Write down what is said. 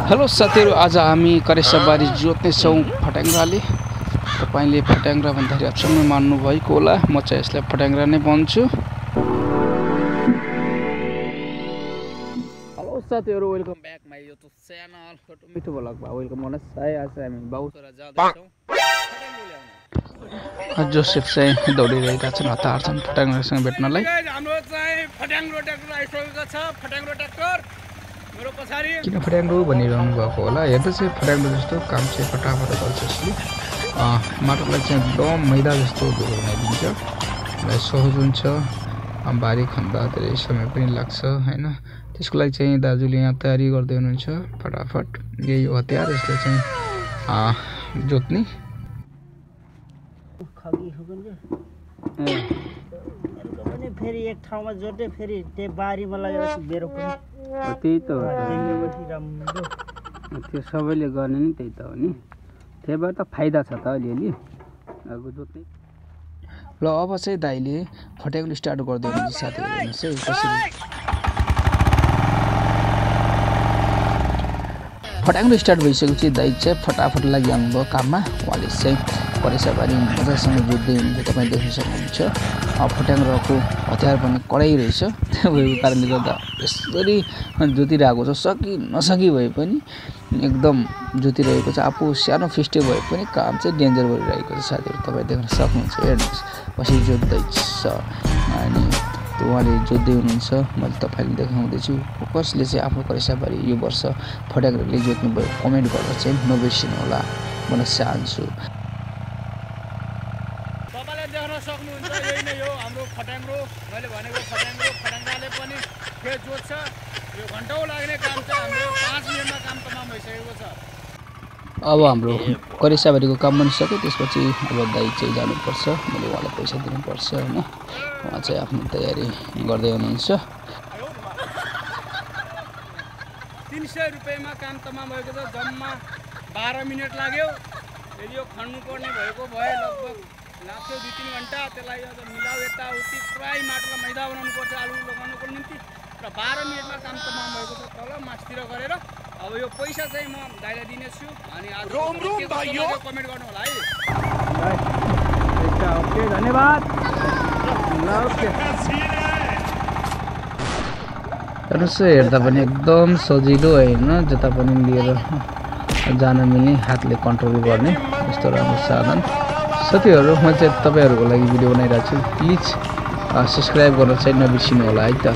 Hello साथीहरु, आज हामी करेसाबारी जोत्ने छौं फट्याङ्ग्राले। तपाईले फट्याङ्ग्रा भन्दाखेरि अचम्मै मान्नु भएको होला, म चाहिँ यसलाई फट्याङ्ग्रा नै भन्छु। हेलो साथीहरु, welcome back my YouTube channel छोटो मिठो भ्लगमा वेलकम गर्नुहोस्। आज हामी बाउसरा जाँदै छौं फट्याङ्ग्रा ल्याउन। जोसेफ चाहिँ दौडिरहेका छन्, हतार छन् फट्याङ्ग्रासँग भेट्नलाई। हाम्रो चाहिँ फट्याङ्ग्रो ट्र्याक्टर आइसकेको छ। फट्याङ्ग्रो ट्र्याक्टर किन फट्याङ्ग्रो भनिरहनु भएको होला। हेर्दा चाहिँ फट्याङ्ग्रो जस्तो काम चाहिँ फटाफट गर्छ। यसले माटोलाई चाहिँ एकदम मैदा जस्तो धुलो बनाइदिन्छ। यसलाई सहज हुन्छ, भारी खन्दा धेरै समय पनि लाग्छ हैन। त्यसको लागि चाहिँ दाजुले यहाँ तयारी गर्दै हुनुहुन्छ फटाफट। यही हो हतियार, यसले चाहिँ जोत्ने। फेरि एक ठाउँमा जोड्दै फेरि त्यो बारीमा लगेर बेरो पनि त्यही त हो। त्यो सबैले गर्ने नि त्यही त हो नि। त्यहीबाट त फाइदा छ त अलिअलि अब जोत्ने। ल अब चाहिँ दाइले फट्याङ्ग्रो स्टार्ट गर्दै हुनुहुन्छ साथीहरु। हेर्नुस् है कसरी फट्याङ्ग्रो स्टार्ट भइसकेपछि दाइ चाहिँ फटाफट लागिहाल्नुभयो काममा। उहाँले चाहिँ करेसाबारी मजासँग जोत्दै हुनुहुन्छ, तपाईँ देख्न सक्नुहुन्छ। फट्याङ्ग्रोको हतियार पनि कडै रहेछ, त्यो भएको कारणले गर्दा यसरी जोतिरहेको छ। सकि नसकी भए पनि एकदम जोतिरहेको छ। आफू सानो फिस्टे भए पनि काम चाहिँ डेन्जर गरिरहेको छ साथीहरु, तपाईँ देख्न सक्नुहुन्छ। हेर्नुहोस् कसरी जोत्दैछ अनि उहाँले जोत्दै हुनुहुन्छ। मैले तपाईँले देखाउँदैछु कसले चाहिँ आफ्नो करेसाबारी यो वर्ष फट्याङ्ग्रोले जोत्नु भयो। कमेन्ट गरेर चाहिँ नबिर्सिनु होला भन्न चाहन्छु। तपाईले देख्न सक्नुहुन्छ यही नै हो हाम्रो फट्याङ्ग्रो। मैले भनेको फट्याङ्ग्राले पनि के जोत्छ। यो घण्टौं लाग्ने काम चाहिँ हाम्रो 5 मिनेटमा काम तमाम भइसकेको छ। अब हाम्रो करेसाबारीको काम पनि सक्यो। त्यसपछि अब दाइ चाहिँ जानुपर्छ। मैले उहाँलाई पैसा दिनुपर्छ हैन। उहाँ चाहिँ आफ्नो तयारी गर्दै हुनुहुन्छ। 300 रुपैयाँमा काम तमाम भएको छ। जम्मा 12 मिनेट लाग्यो। यदि यो खन्नु पर्ने भएको भए लगभग लाग्थ्यो 2-3 घण्टा। त्यसलाई अब मिलाउ यताउति पुरै माटोलाई मैदा बनाउनु पर्छ आलु लगाउनुको निम्ति। र 12 मिनेटमा काम तमाम भएको छ तल मास्तिर गरेर। अब यो पैसा चाहिँ म दाइलाई दिनेछु अनि आज कमेन्ट गर्नु होला है। ओके, धन्यवाद। हेर्नुहोस् हेर्दा पनि एकदम सजिलो हैन, जता पनि लिएर जान मिल्ने, हातले कन्ट्रोल गर्ने यस्तो राम्रो साधन। साथीहरु, म चाहिँ तपाईहरुको लागि भिडियो बनाइरहेको छु। प्लिज सब्स्क्राइब गर्न चाहिँ नबिर्सिनु होला है त।